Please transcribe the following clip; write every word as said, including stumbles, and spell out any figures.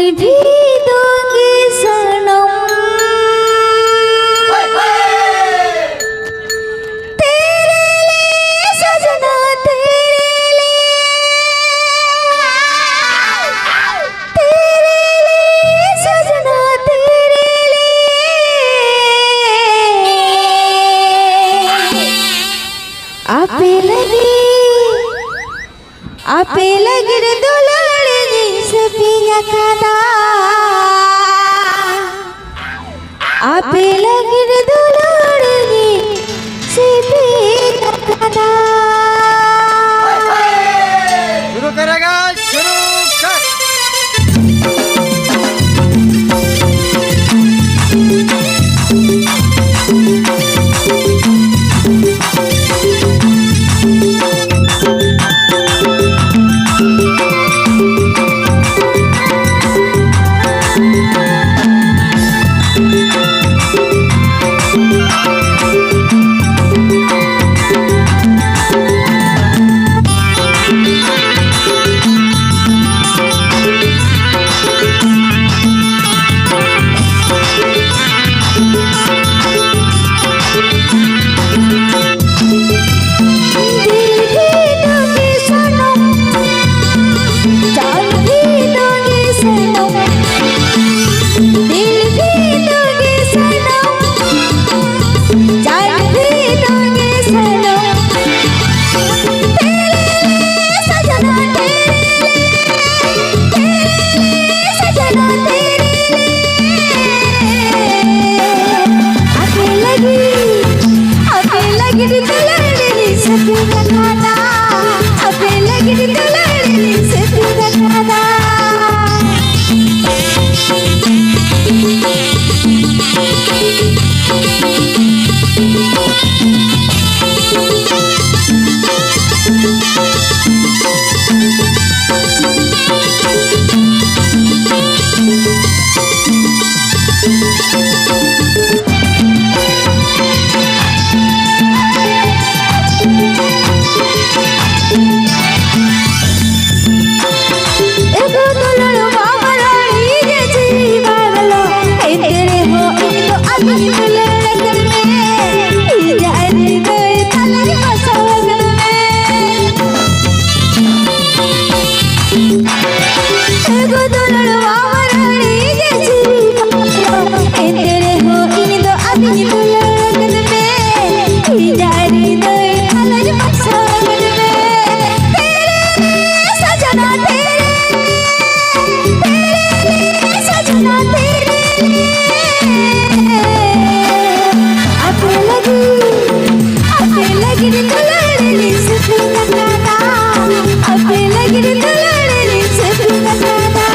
भी दूंगी सनम। तेरे लिए सजना, तेरे लिए, तेरे लिए सजना, तेरे लिए। ᱟᱯᱮ ᱞᱟᱹᱜᱤᱫ, ᱟᱯᱮ ᱞᱟᱹᱜᱤᱫ ᱫᱩᱞᱟᱹᱲ ᱤᱧ ᱥᱮᱯᱮᱧ ᱟᱠᱟᱫᱟ᱾ ᱟᱯᱮ ᱞᱟᱹᱜᱤᱫ ᱫᱩᱞᱟᱹᱲ ᱤᱧ ᱥᱮᱯᱮᱧ ᱟᱠᱟᱫᱟ᱾ शुरू करेगा, शुरू कर। ᱨᱚᱲ ᱢᱟ ᱨᱟᱹᱲᱤ ᱜᱮ ᱡᱤᱣᱤ ᱠᱚ᱾ ᱮᱱᱛᱮ ᱨᱮᱦᱚᱸ ᱤᱧ ᱫᱚ ᱟᱢᱤᱧ ᱫᱩᱞᱟᱹᱲ ᱟᱠᱟᱫ ᱢᱮ᱾ ᱤᱧᱟᱜ ᱦᱨᱤᱫᱟᱹᱭ ᱟᱞᱟᱨ ᱵᱟᱠᱥᱟ ᱟᱠᱟᱫ ᱢᱮ᱾ ᱛᱮᱨᱮ ᱨᱮ ᱥᱟᱡᱟᱱᱟ ᱛᱮᱨᱮ ᱨᱮ, ᱛᱮᱨᱮ ᱨᱮ ᱥᱟᱡᱟᱱᱟ ᱛᱮᱨᱮ ᱨᱮ᱾ ᱟᱯᱮ ᱞᱟᱹᱜᱤᱫ, ᱟᱯᱮ ᱞᱟᱹᱜᱤᱫ ᱫᱩᱞᱟᱹᱲ ᱨᱤᱧ ᱥᱮᱯᱮᱧ ᱟᱠᱟᱫᱟ᱾ ᱟᱯᱮ ᱞᱟᱹᱜᱤᱫ ᱫᱩᱞᱟᱹᱲ ᱨᱤᱧ ᱥᱮᱯᱮᱧ ᱟᱠᱟᱫᱟ᱾